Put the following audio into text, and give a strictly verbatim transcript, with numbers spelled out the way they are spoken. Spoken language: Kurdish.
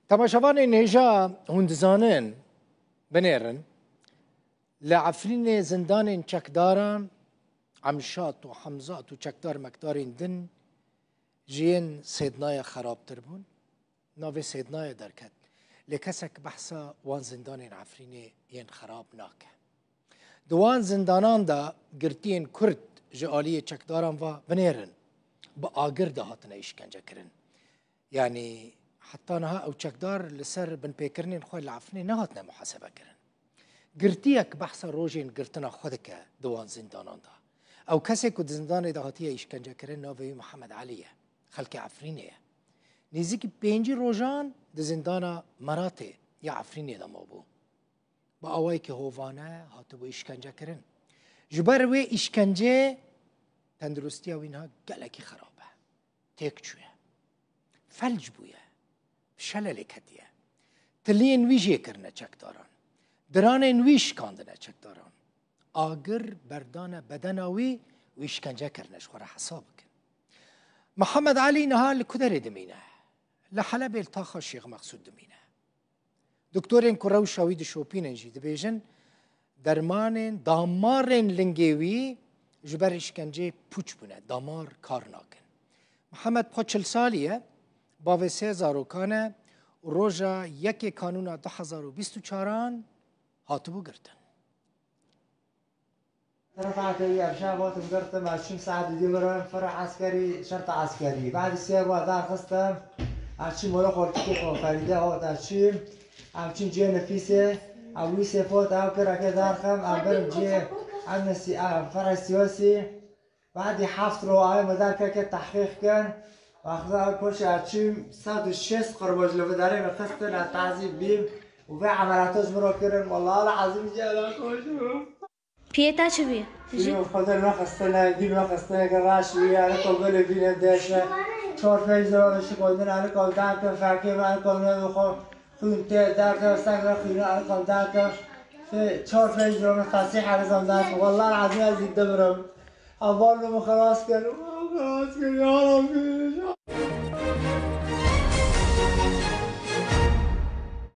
Temaşevanên hêja hûn dizanin, binêrin, li Efrînê zindanên çekdaran, Emşat û Hemzat û çekdar mekdarên din ji yên Sêdnayê xerabtir bûn. Navê Sêdnayê derket. Lê kesek behsa wan zindanên Efrînê yên xerab nake. Di wan zindanan de girtiyên Kurd ji aliyê çekdaran ve binêrin, bi agir de hatine îşkence kirin. Yanî heta niha ew çekdar li ser binpêkirinên xwe li Efrînê nehatine muhasebe kirin. Girtiyek behsa rojên girtina xwe dike di wan zindanan de. Ew kesê ku di zindanê de hatiye îşkence kirin, navê wî Mihemed Elî ye. Xelkê Efrînê ye. Nêzîkî pêncî rojan di zindana Meratê ya Efrînê de mabû. Bi awayekî hovane hatibû îşkence kirin. Ji ber wê îşkenceyê tenduristiya wî niha gelekî xerab e. Têk çûye. Felc bûye. Şele lê ketiye. Tiliyên wî jê kirine çekdaran. Diranên wî şikandine çekdaran. Agir berdane bedena wî û îşkence kirine, ji xwe re hesab bikin. Mihemed Elî niha li ku derê dimîne? Li Helebê li taxa Şêx Mexsûd dimîne. Doktorên ku rewşa wî dişopînin jî dibêjin, dermanên, damarên lingê wî ji ber îşkenceyê pûç bûne, damar kar nakin. Mihemed xwe çil salî ye, bavê sê zarokan e û roja yekê Kanûna du hezar û bîst û çaran hatibû girtin. رفعت يدي أبشار، بوتم قرتم، أشم سعد ديورن، فرع عسكري، شرطة عسكري. بعد السير ودار خستم، أشم ولا خورتكو خو فريدة هوت أشم، أشم جي نفيسة، أويسة فوت أو كرا كدار خم، أبرم جي، أنا سي، آه، فرع سياسي. بعد حفت رو آي مدار كا كا تحقيق كان، وأخذ أو كوش أشم، ساد الشيس قربوج لفدارين خستن التعذيب بيم، وفي عملياتوز مرو كرن، والله العظيم جالا كوشو. Piyê te çi bûye? Ji Xwedê nexistine, dî nexistine, ki raş wî, yani kol böyle bîne deşe. Çor pênc zor şi koydun, yani kol dan ke, fakir, yani kol ne xo, xûn te, dar te, sak da xûn, yani kol dan ke. Fe, çor pênc zor fasih, yani zor dan ke. Vallahi azim ez dimirim. Allah onu xelas kir, xelas kir, ya Rabbi.